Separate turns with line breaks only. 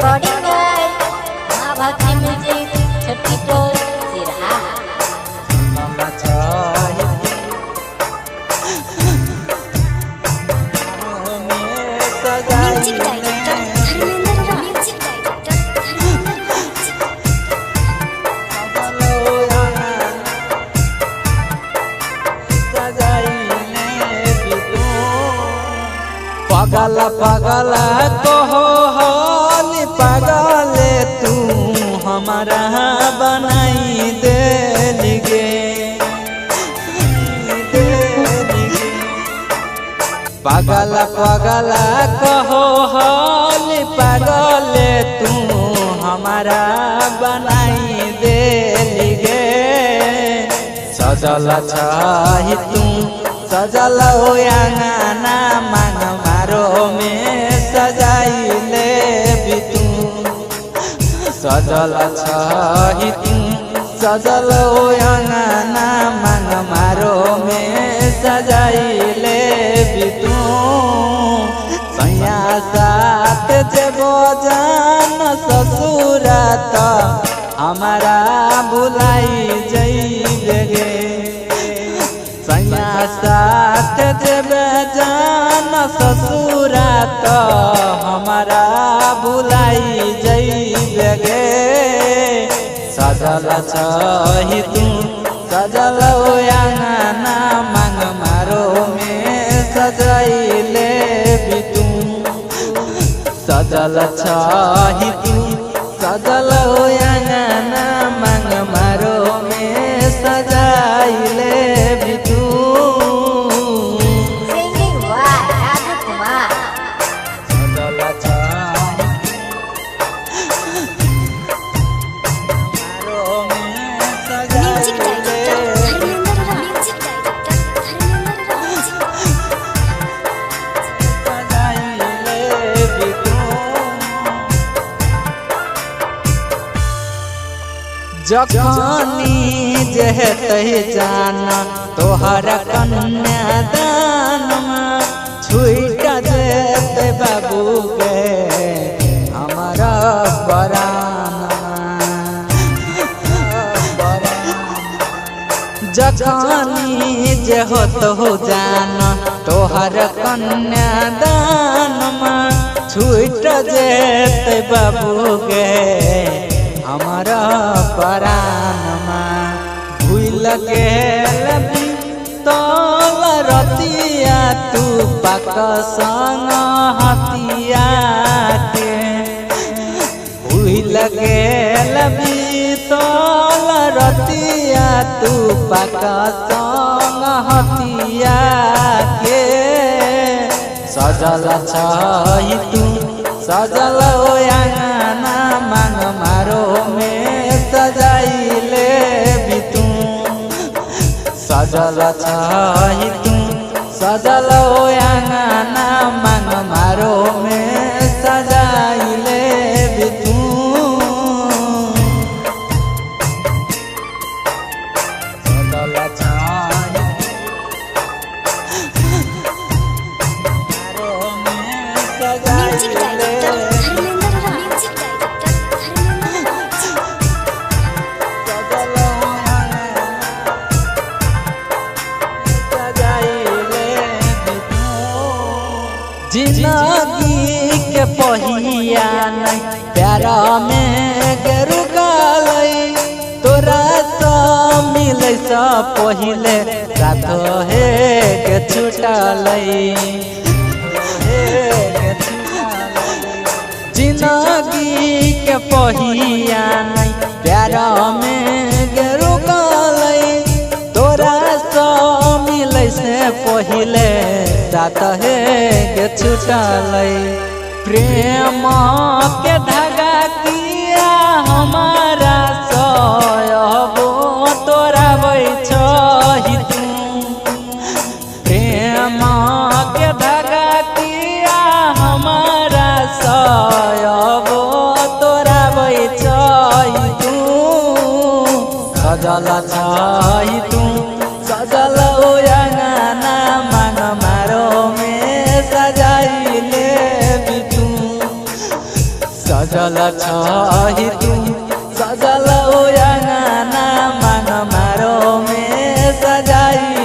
Recording by Maa Bharti music Chhatki Tol Siraha.
Music director Dharmendra Raj. Music director Dharmendra Raj.
पागल पागल कहो होली पागल तू हमारा बनाई देली गे। पागल पागल कहो होली पागल तू हमारा बनाई देली गे। सजल छही तू सजल हो अंगना मांग मारो में सजाई ले भी तू। सजल छही तू सजल हो अंगना मांग मारो में सजाई ले भी तू। सैया साथ जेबो जान ससुरा त हमारा भुलाई जइबे गे। सैया साथ जेबे जान ससुरा त हमारा भुलाई जइबे गे। सजल छही तू सजल हो अंगना मांग मारो में सजाई ले भी तू। सजल छही तू सजल हो अंगना मांग मारो में सजाई ले भी तू।
Singing by Raju Kumar.
सजल छही मारो में
म्यूजिक
सजाई
डायरेक्टर
ले।
Dharmendra Raj. Music director Dharmendra Raj.
जखनी जेतै जान तोहर कन्यादान छुट जेतै बाबू के हमारा परान। जखनी जे होत हो जान तोहर कन्यादान छुट जेतै बाबू के हमारा परानमा। भूल गेल तल रतिया तू पाक संग हतिया के। भूल गेल तल रतिया तू पाक संग हतिया के। सजल छही तू सजल हो अंगना मांग मारो में सजाई ले भी तू। सजल छही तू सजल हो अंगना मांग मारो में सजाई ले भी तू। सजल छही मारो में सजाई
म्यूजिक
ले।
Director Dharmendra Raj. Music director Dharmendra Raj.
जिंदगी के पहिया नहीं प्यारा में रुकलै तोरा सँ मिलै सँ पहिले साथ हे के छुटलै। जिंदगी के पहिया नहीं प्यारा में रुकलै तोरा सँ मिलै से पहिले साथ हे के छुटलै। प्रेम के धागा किया हमारा सहबो तोराबै छही तू। प्रेम के धागा किया हमारा सहबो तोराबै छही तू। सजल छही तू सजल हो अंगना मांग मारो में सजाई ले भी तू। सजल छही तू सजल ओ अंगना मांग मारो में सजाई।